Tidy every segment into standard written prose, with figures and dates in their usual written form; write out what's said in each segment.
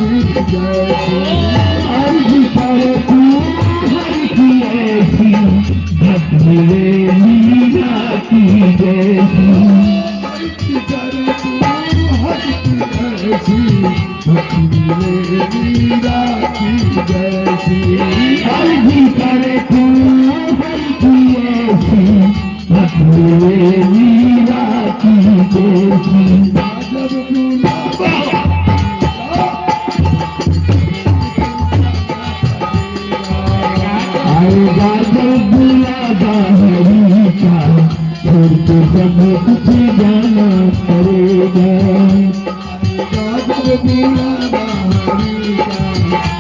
की जैसी। अर्ज कर तू हर की ऐसी, भक्त मिले मीरा की जैसी। अर्ज कर तू हर की ऐसी, भक्ति मिले मीरा की जैसी। अर्ज कर तू हर की ऐसी, भक्त मिले मीरा की जैसी। जब बुलावा आएगा जब बुलावा हरि का, छोड़ के सब कुछ जाना पड़ेगा। जब बुलावा हरि का,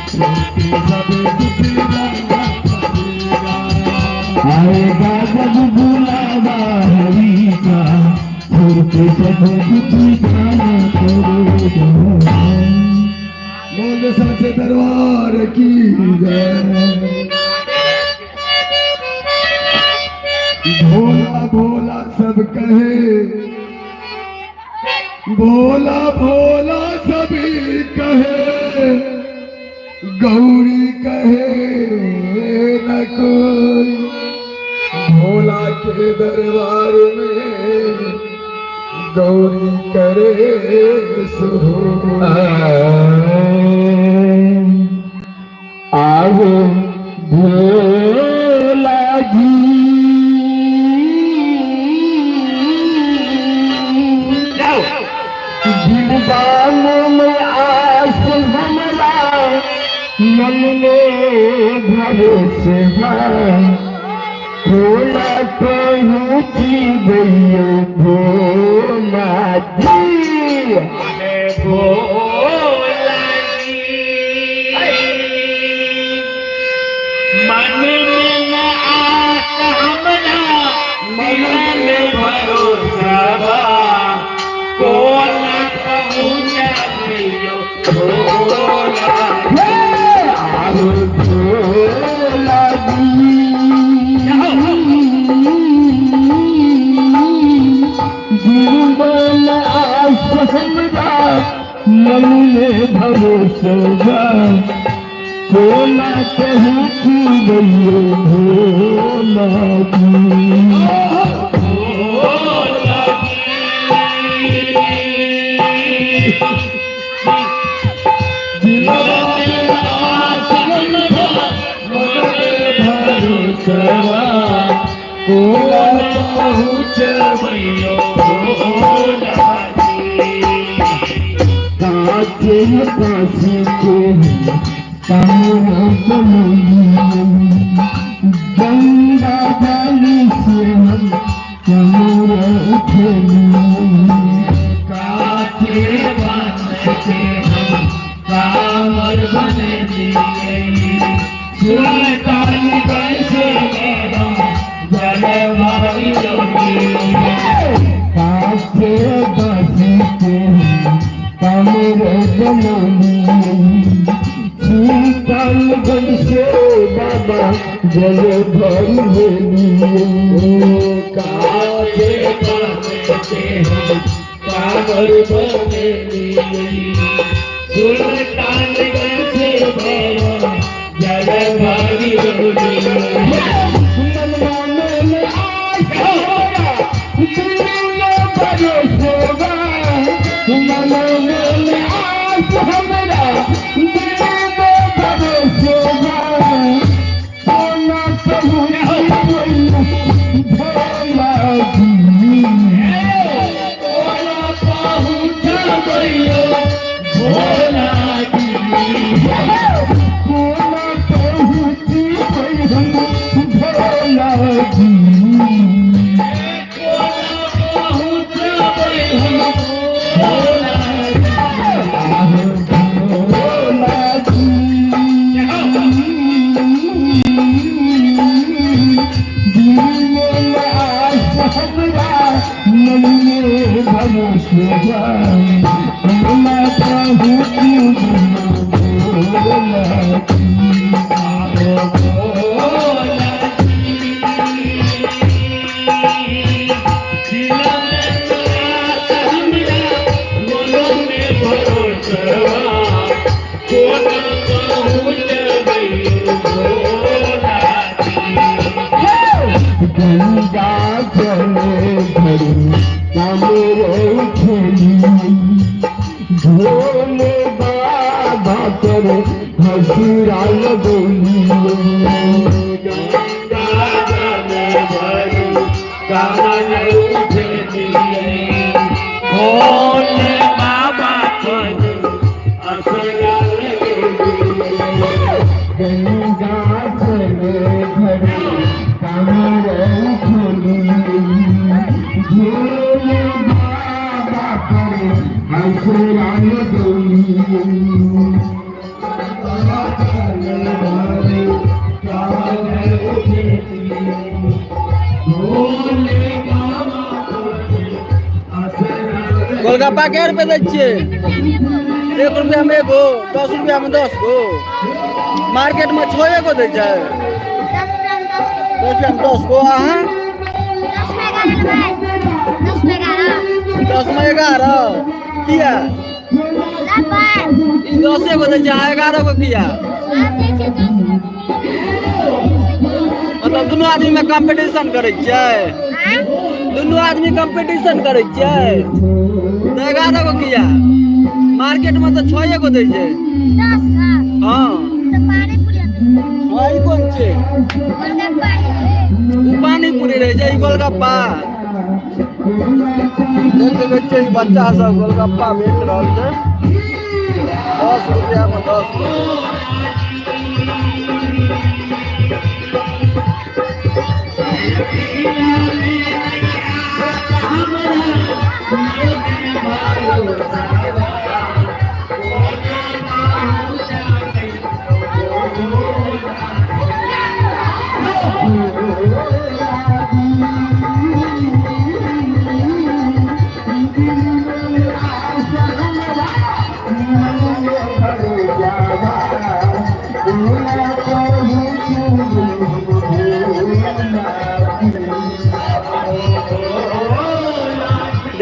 छोड़ के सब कुछ जाना पड़ेगा। आएगा जब बुलावा हरि का, छोड़ के सब कुछ जाना पड़ेगा। बोल सच्चे दरबार की जय। भोला भोला सब कहे, भोला भोला सभी कहे, गौरी कहे न कोई। भोला के दरबार में गौरी करे सो। आओ भोला जी, दिलबान में आस हमरा, मन में भरोसा, भोला पहुँची गई भोला जी। भोला जी, मन में न आस हमरा, मन में भरोसा बा, कोना पहुँचा भोला। आओ भोला जी, जीवन आस हमरा, मन में भरोसा, भोला पहुँची गई भोला जी। भोला दिलवा में आस हमरा, मन में भरोसा, कोला पहुँचबैयो भोला जी। काचे काशी के कामना गंगा जल से हम कमर उठली। काचे बांस के हम कामर बन दिए, सुल्तानगंज से बाबा जलवायु काचे काशी के हम कमर बनली, सुल्तानगंज से बाबा जल भर लिए। काचे बांस के हम कामर बन दिए, सुल्तानगंज से बाबा जलवायु। मन आस हमरा, दिल में भरोसा, मन में आस हमरा, दिल में भरोसा, कोना पहुँची भोला जी। भोला पहुँचबैयो भोला जी। कोना पहुँची भोला जी। कोना पहुँचबैयो भोला जी। भोला जी, दिल में आस हमरा, मन में भरोसा, भोला पहुँची भोला जी। भोला जी, दिल में आस हमरा, मन में भरोसा। भोले बाबा पर हसुरा लगोलिए। गंगा जल भरी कामन उठलिए, भोले बाबा पर असरा लगोलिए। गंगा जल भरी कमर खोलिए, भोले बाबा पर हसुरा लगोलिए। गंगा जल भरी कामन उठलिए, भोले बाबा पर असरा। गोलगप्पा कै रुपए दै छियै? 1 रुपैआमे एगो, 10 रुपैआमे 10 गो। मार्केटमे छओ गो दै छै। 10 रुपया में 10। 10 रुपैआमे 10 गो। अहाँ? 10 में 11 लेबै, 10 में 11। 10 में 11 किया? लेबै। ई दसे गो दै छै, अहाँ 11 गो किया? सब दै छै 10। मतलब दुनू आदमीमे कम्पीटिशन करै छियै? आँय? दुनू आदमी कम्पीटिशन करै छियै तऽ 11 गो किया? मार्केटमे तऽ छओ गो दै छै। 10 का? हँ। तऽ पानी पूरी हेतै। हँ, ई कोन छै? गोलगप्पा। ओ पानी पूरी रहै छै, ई गोलगप्पा। देख सकै छियै, ई बच्चा सब गोलगप्पा बेच रहल छै, 10 रुपैआमे 10 गो।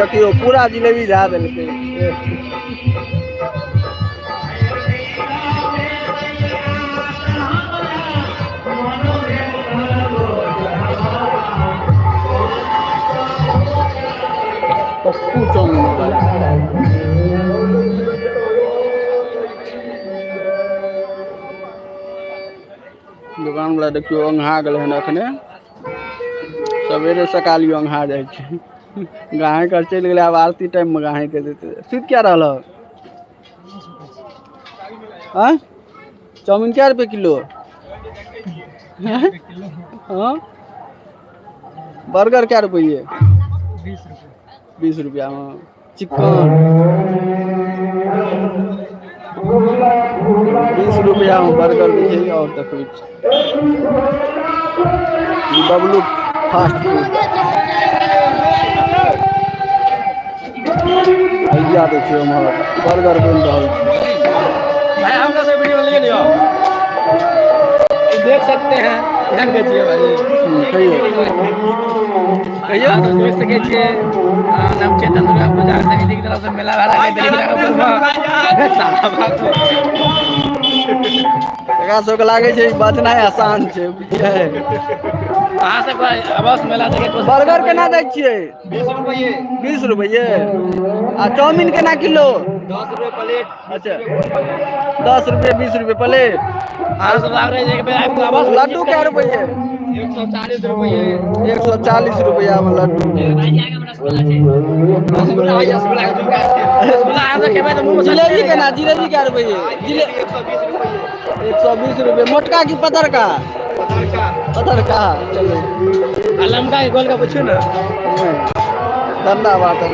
देखियौ, पूरा जिलेबी धए देलकै। पप्पू चाउमीन वाला। दोकान वाला देखियौ, ओंघा गेलै हन। अखने सवेरे सकाल ही ओंघा जाइ छै। गाहक आर चलि गेलै, आब आरती टाइममे गाहक जेतै। सुति किया रहल आँय? चाउमीन कै रुपए किलो? हाँ, बर्गर कै रुपये? 20 रुपया। हाँ, चिकन 20 रुपया में बर्गर दै छै। आओर देखबै छी ई बबलू फास्ट फूड। भैया देखियौ, उम्हर बर्गर बनि रहल छै। भाई, हम लोग से वीडियो ले लियो, देख सकते हैं। ध्यान दीजिए भाई। कहियौ, कहियौ। अहाँ सब देख सकै छियै, नाम चेतन दुर्गा पूजा समिति के तरफ से मेला भाड़ा के साला बात। एकरा सबके लागै छै बचनाइ आसान छै, बुझलियै? अहाँ सब अवश्य मेला देखे कोशिश। बर्गर केना दै छियै? 20 रुपये। 20 रुपये। आ चाउमीन केना किलो? 10 रुपये प्लेट। अच्छा, 10 रुपये, 20 रुपये प्लेट। अहाँ सब आबि रहे छै अवश्य। लड्डू कै रुपये? 140 रुपये। 140 रुपया में लड्डू। रसगुल्ला भैया, रसगुल्ला, रसगुल्ला अहाँ सब खेबै तऽ मुँह में जिलेबी केना? जिलेबी कै रुपये? 120 रुपये। 120 रुपये। मोटका की पतरका? पतरका। चलो। आ लमका के गोल का पूछू ना। धन्ना बात है।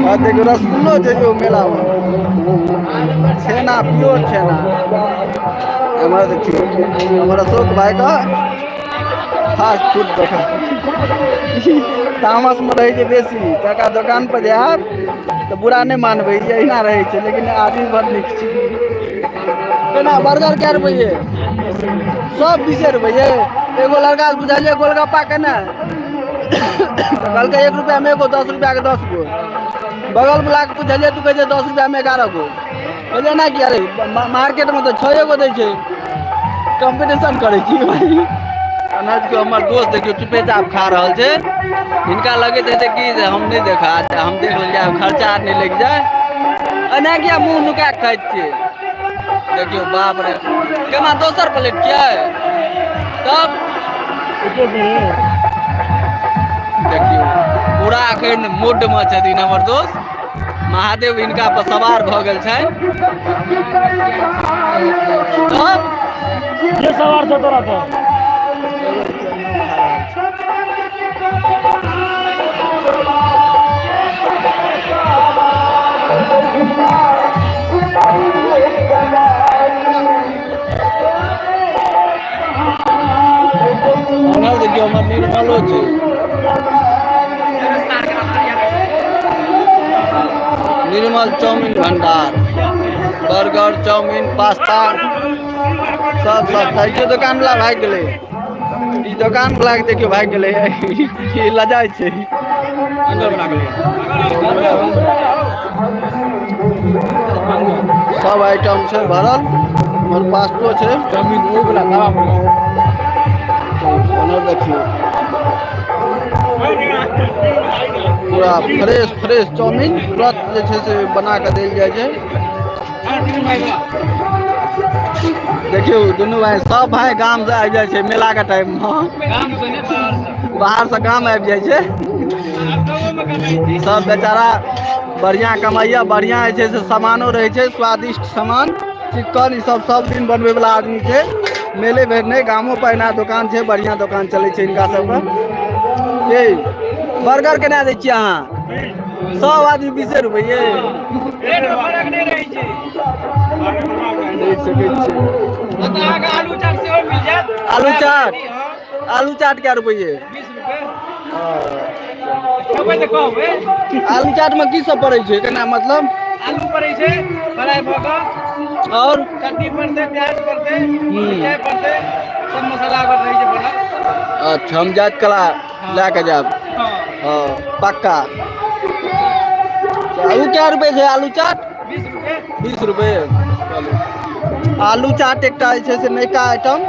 हाँ, देखियौ, रसगुल्लो छै यौ मेलामे, छेना, प्योर छेना। एमहर देखियौ, हमर अशोक भाईके फास्ट फूड दोकान। तामसमे रहै छै बेसी। काका दोकान पर जायब तऽ बुरा नहि मानबै, ई अहिना रहै छै, लेकिन आदमी बड़ नीक छै। केना बर्गर कै रुपये? सब 20 रुपये। एगो लड़का से बुझलियै गोलगप्पा केना, तऽ कहलकै 1 रुपैआमे एगो, 10 रुपैआके 10 गो। बगल वला के पुछलियै, तू कहै छै 10 रुपैआमे 11 गो। कहलियै एना किया रे? मार्केटमे तऽ छए गो दै छै। कम्पीटिशन करै छी भाई। अनाज के हमर दोस्त देखियौ चुपेचाप खा रहल छै। हिनका लगैत हेतै कि जे हम नहि देखा, हम देख लेलियै, आब खर्चा आर नहि लागि जाय। एना किया मुँह नुका कऽ खाइत छियै? देखियौ बाप रे, केना दोसर प्लेट छियै तब। देखियौ पूरा अखन मूडमे छथिन हमर दोस्त। महादेव हिनका पर सवार भऽ गेल छनि। तब के सवार छौ तोरा पर? ओनहर देखियौ हमर निर्मलो छै। निर्मल चाउमीन भंडार, बर्गर, चाउमीन, पास्ता सब सब देखियौ। दोकान वाला भागि गेलै। ई दोकान वाला के देखियौ भागि गेलै, ई लजाइ छै। सब आइटम छै भरल, और पास्तो छै। चाउमीन ओ वाला तवा पर। ओनहर देखियौ पूरा फ्रेश फ्रेश चाउमीन तुरंत जे छै से बना कऽ देल जाइ छै। देखियौ दुनू भाई, सब भाई गाम से आबि जाइ छै मेला के टाइम मे। गाम से नहि, बाहर से। बाहर से गाम आबि जाइ छै सब बेचारा। बढ़िया कमाइया, बढ़िया जे छै से सामानो रहै छै, स्वादिष्ट सामान, चिकन। ई सब सब दिन बनबै वाला आदमी छै। मेले भरि नहि, गामो पर एना दोकान छै, बढ़िया दोकान चलै छै हिनका सबके। ये बर्गर केना दै छियै अहाँ? सब आदमी 20 रुपैए। रेट मे फरक नहि रहै छै। देख सकै छियै। ओतऽ अहाँके आलू चाट सेहो मिल जायत। आलू चाट? हँ। आलू चाट कै रुपैए? 20 रुपए। खेबै तऽ कहबै। आलू चाट मे की सब पड़ै छै केना मतलब? आलू पड़ै छै फ्राइ भऽ कऽ। और? चटनी पड़तै, प्याज पड़तै, मिरचाइ पड़तै, सब मसाला ओकर रहै छै बनल। अच्छा, हम जाइत कला लए कऽ जायब। हँ। हँ पक्का। ओ कै रुपए छै आलू चाट? 20 रुपए। 20 रुपए। चलू, आलू चाट एकटा जे छै से नयका आइटम।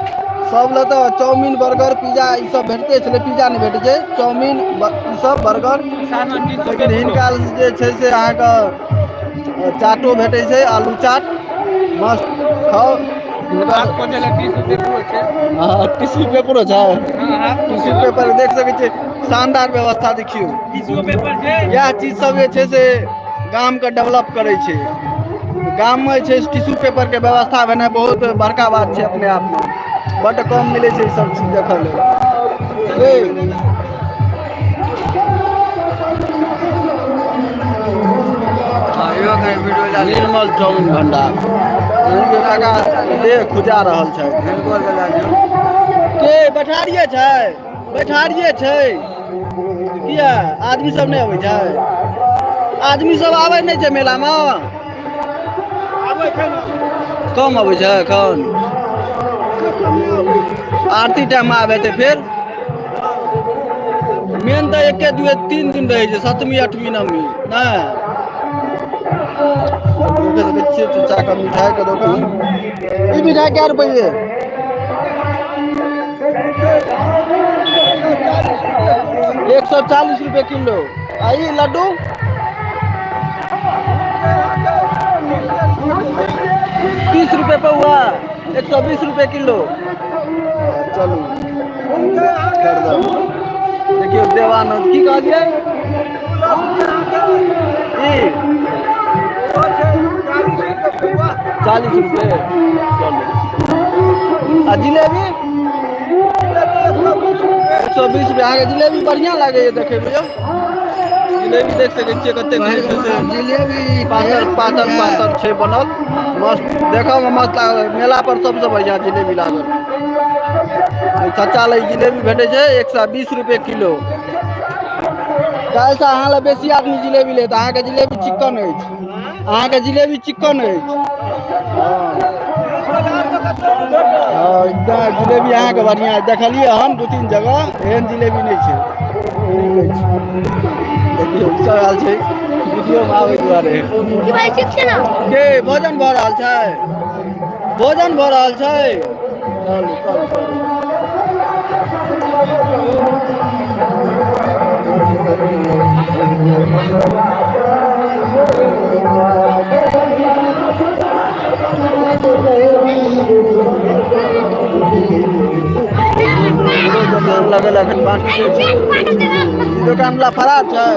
सब लए तऽ चाउमीन, बर्गर, पिज्जा ई सब भेटते छलै। पिज्जा नहि भेटै छै, चाउमीन ई सब, बर्गर, लेकिन हिनका जे छै से अहाँके चाटो भेटै छै। आलू चाट मस्त खाउ हिनका। टिश्यू पेपरो छै। हँ, टिश्यू पेपरो छै। हँ। टिश्यू पेपर देख सकै छियै, शानदार व्यवस्था देखियौ। टिश्यू पेपर छै। इएह चीज सब जे छै से गामके डेवलप करै छै। गाममे जे छै टिश्यू पेपरके व्यवस्था भेनाइ बहुत बड़का बात छै अपने आपमे। बड्ड कम मिलै छै ई सब चीज देखऽ लेल। ए निर्मल चाउमीन भंडार, हिनके काका देह खुजा रहल छथि। के बैठारिये छै? बैठारिये छै किया? आदमी सब नहि अबै छै? आदमी सब आबै नहि छै मेलामे? कम अबै छै एखन। आरती टाइममे आबै छै। फेर मेन तऽ एके दुए 3 दिन रहै छै, सप्तमी, अठमी, नवमी। नहि देख सकै छियै चचा के मिठाई के दोकान। ई मिठाई कै रुपैए? 140 रुपए किलो। आ ई लड्डू 30 रुपए पौआ, 120 रुपए किलो। चलू कर दो। देखियौ देवानंद, की कहलियै? ई 40 रुपए। चलू, आ जिलेबी 120 रुपए। अहाँके जिलेबी बढ़िआँ लागैए देखैमे यौ। जिलेबी देख सकै छियै कतेक जे छै से जिलेबी पातर पातर पातर छै बनल, मस्त देखऽमे मस्त लागल। मेला पर सबसँ बढ़िआँ जिलेबी लागल। चचा लग जिलेबी भेटै छै 120 रुपए किलो। काल्हिसँ अहाँ लग बेसी आदमी जिलेबी लेत। अहाँके जिलेबी चिक्कन अछि, अहाँके जिलेबी चिक्कन अछि। हँ, एकदम जिलेबी अहाँके बढ़िआँ अछि। देखलियै हन 2-3 जगह, एहन जिलेबी नहि छै, नीक अछि। देखियौ सब आयल छै वीडियोमे आबै दुआरे। की भाई, ठीक छै ने? के भोजन भऽ रहल छै? भोजन भऽ रहल छै। चलू चलू चलू। गेल एखन बाँकी छै। ई दोकान वला फरार छै।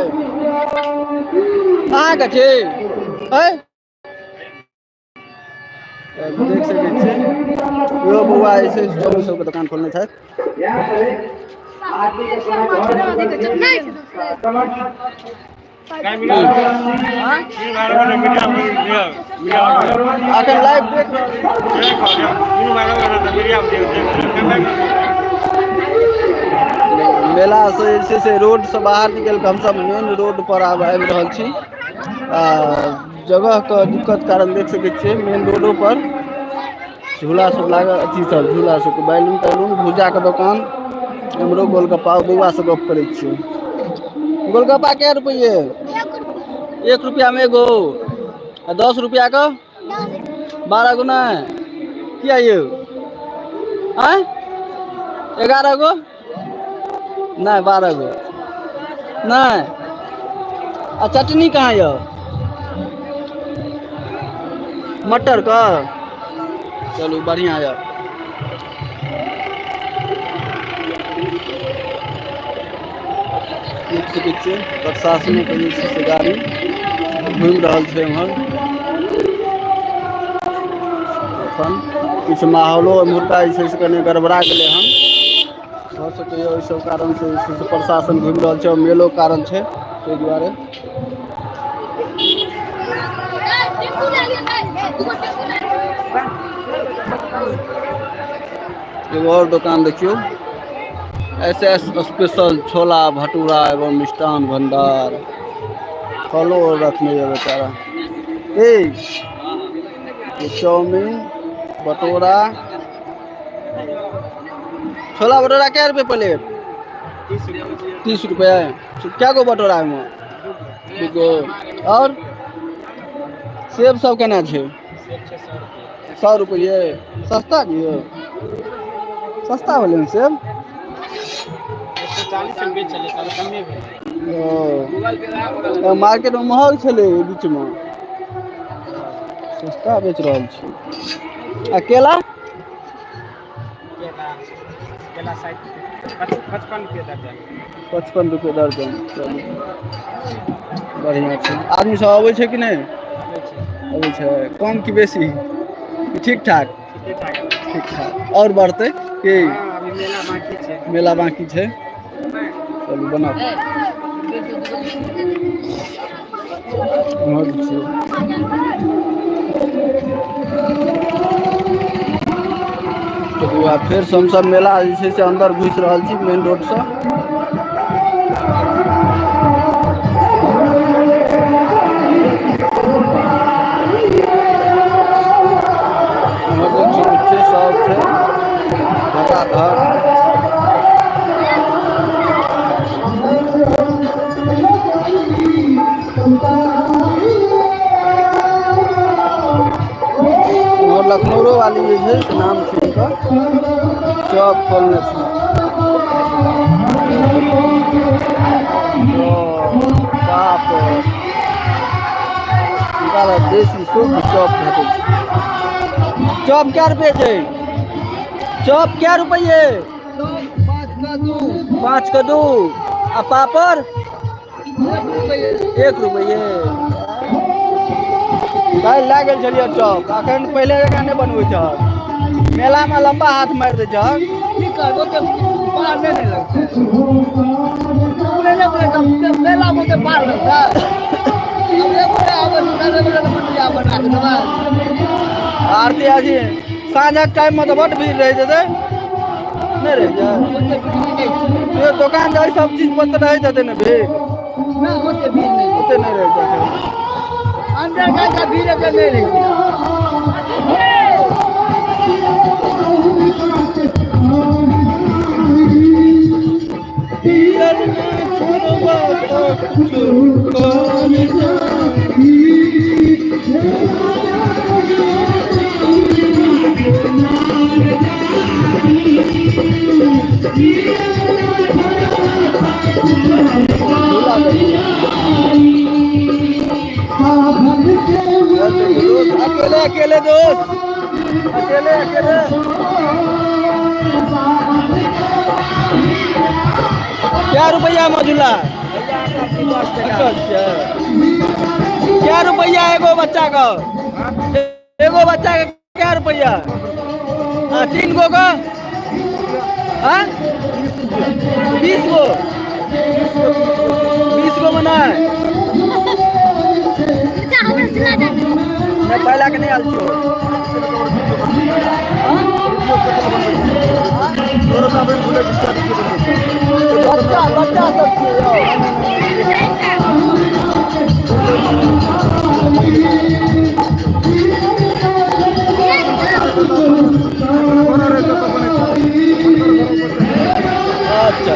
अहाँके छी? है देख सकै छियै, इहो बौआ जे छै चाउमिन सबके दोकान खोलने छथि। अखन लाइव देख रहल। मेला से जे छै से रोड से बाहर निकलि कऽ हमसब मेन रोड पर आब आबि रहल छी। आ जगह के दिक्कत कारण देख सकै छियै, मेन रोडो पर झूला सब लागल, अथी सब झूला सब, बैलून तैलून, भुजा के दोकान। एम्हरो गोलगप्पा। बौआ से गप करै छियै। गोलगप्पा कै रुपैये? 1 रुपया में एगो आ 10 रुपया के 12 गो। नहि किया यौ? आँय, 11 गो नहि, 12 गो नहि। आ चटनी कहाँ यऽ मटर के? चलू, बढ़िआँ यऽ। देख सकै छियै, प्रशासनोके जे छै से गाड़ी घुमि रहल छै एम्हर। एखन किछु माहौलो एम्हुरका जे छै से कनि गड़बड़ा गेलै हन। भऽ सकैए ओहि सब कारणसँ जे छै से प्रशासन घुमि रहल छै आओर मेलो कारण छै, ताहि दुआरे। एगो आओर दोकान देखियौ, एस एस स्पेशल छोला भटूरा एवं मिष्टान भंडार। फलो रखने यऽ बेचारा। ए चाउमीन भटूरा, छोला भटूरा कै रुपये प्लेट? 30 रुपये। कै गो भटूरा एहिमे? दू गो। आओर सेब सब केना छै? 100 रुपये। सस्ता दियौ, सस्ता भेलै ने सेब। ओ मार्केटमे महग छलै, ओहि बीचमे सस्ता बेच रहल छी। आ केला? 55 रुपये दर्जन। चलू, बढ़िआँ छै। आदमी सब अबै छै कि नहि अबै छै? कम कि बेसी? ठीक ठाक? ठीक ठाक। आओर बढ़तै कि मेला बाँकी छै? चलू, बनाउ। एम्हर छियै। चलू, आब फेरसँ हमसब मेला जे छै से अन्दर घुसि रहल छी मेन रोडसँ। एम्हर देख सकै छियै, सब छै धकाधक। एम्हर लखनऊरो वाली जे छै से नाम छै हुनकर, चौक खोलने छै। बाप, हुनका लग देसी शुद्ध चॉप भेटै छै। चॉप कै रुपये छै? चॉप कै रुपये? 5 के 2। आ पापड़? 1 रुपये। काल्हि लए गेल छलियै चॉप। अखन पहिले जकाँ नहि बनबै छहक? मेलामे लम्बा हाथ मारि दै छहक। की करबो तऽ पार नहि ने लगतै। बोले नहि बोले तऽ मेला में तऽ पार लगतै। अब एक गोटे आबै छै, एक गोटे मंडिया बना के देबै। आरती अथी साँझक टाइममे तऽ बड्ड भीड़ रहैत हेतै, नहि रहै छै? ओते भीड़ नहि छै। यो दोकान एहि सब चीज पर तऽ रहैत हेतै ने भीड़? ना, ओते भीड़ नहि। ओते नहि रहै छै एखन। अंदर का भीड़ एते नहि रहै छै। अकेले अकेले दोस्त, अकेले अकेले। क्या रुपैआ में झूला? क्या रुपैआ एगो बच्चा का? एगो बच्चा के क्या रुपैआ? आ 3 गो का? हाँ 20 गो। 20 गो मना है। नहीं पहला के नहीं आयल छियौ। बच्चा बच्चा सब छियै यौ। अच्छा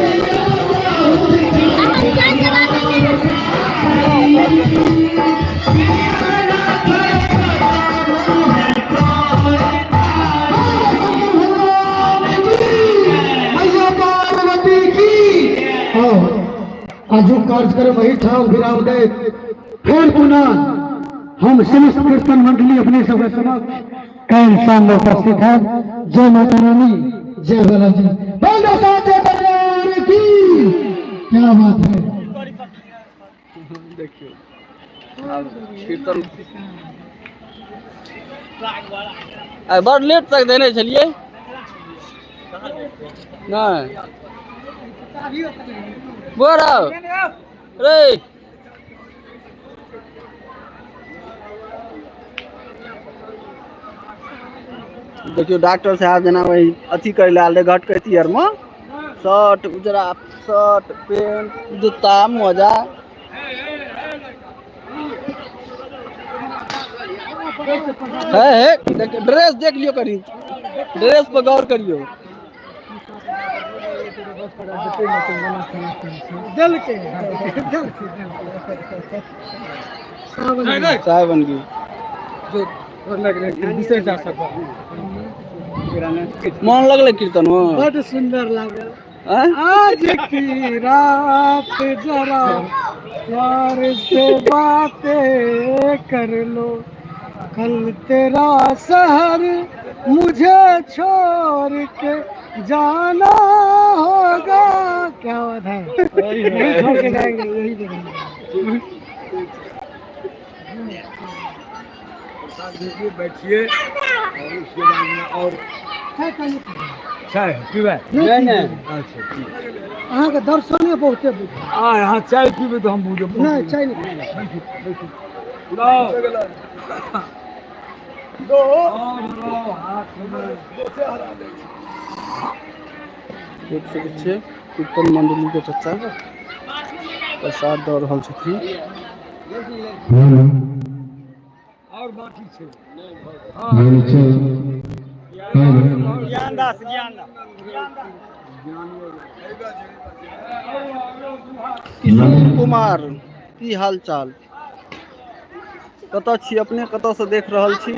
मैया पार्वती की। आजुक कार्यक्रम एहिठाम विराम दैत फेर पुनः हम समस्त कीर्तन मंडली अपने सबके समक्ष काल्हि शाम में उपस्थित है। जय माता रानी, जय बालाजी, बोलो साचे दरबार की। क्या बात है। देखियौ आब कीर्तन आइ बड़ लेट तक देने छलियै। नहि बोरा रे देखियौ डॉक्टर साहब जेना वही अथी करै लए आयल रहै घट के आरमे शर्ट उजरा शर्ट पेंट जूता मोजा। है है ड्रेस देख लियो करी, ड्रेस पर गौर करियो। सावन की मन लगलै कीर्तन में? बड सुंदर लागल। आँय? आज की रात जरा प्यार से बातें कर लो, कल तेरा शहर मुझे छोड़ के जाना होगा। क्या बात है, नहीं छोड़ के जाएंगे, यही देखेंगे। बैठिए और उसके बाद में और चाय पीबै? नहीं नहीं। अच्छा ठीक। अहाँके दर्शने बहुते बुझायल। आ यहाँ चाय पीबै तऽ हम बुझब। नहि चाय नहि। लाओ। और लाओ हाथ में। देख सकै छियै कीर्तन मंडली के चचा प्रसाद दऽ रहल छथिन। और बाकी छै। किशोर कुमार की हाल चाल? कतऽ छी अपने, कतऽ से देख रहल छी?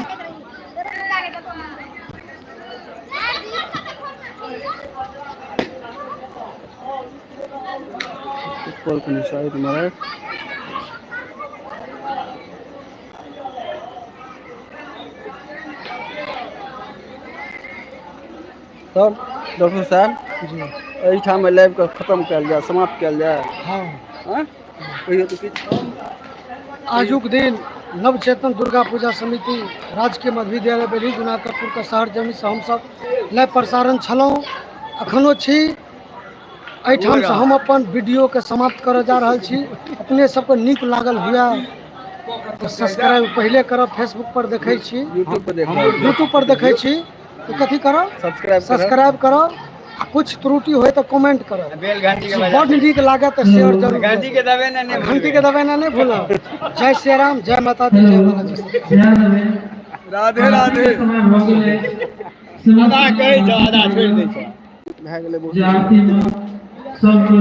ऊपर कनि साइड में राखि। सर डॉक्टर साहब एहिठाम लाइव के खत्म कयल जाय, समाप्त कयल जाय। हाँ। आँय? कहियौ तऽ किछु। आजुक दिन नवचेतन दुर्गा पूजा समिति राजकीय मध्य विद्यालय बेली जुनाकरपुर के शहर जमीन से हमसब लाइव प्रसारण छलहुँ, अखनो छी। एहिठामसँ हम अपन वीडियोके समाप्त करऽ जा रहल छी। अपने सबके नीक लागल हुए तऽ सब्सक्राइब पहिले करब। फेसबुक पर देखै छी, यूट्यूब पर देख रहल छी। यूट्यूब पर देखै छी तऽ कथी करब? सब्सक्राइब करब। सब्सक्राइब करब आ कुछ त्रुटि होय तऽ कमेंट करब। बड्ड नीक लागत तऽ शेयर जरूर। घंटी के दबेना नहीं भूलब। जय श्री राम, जय माता दी, जय बालाजी। राधे राधे। भए गेलै बहुत। सब।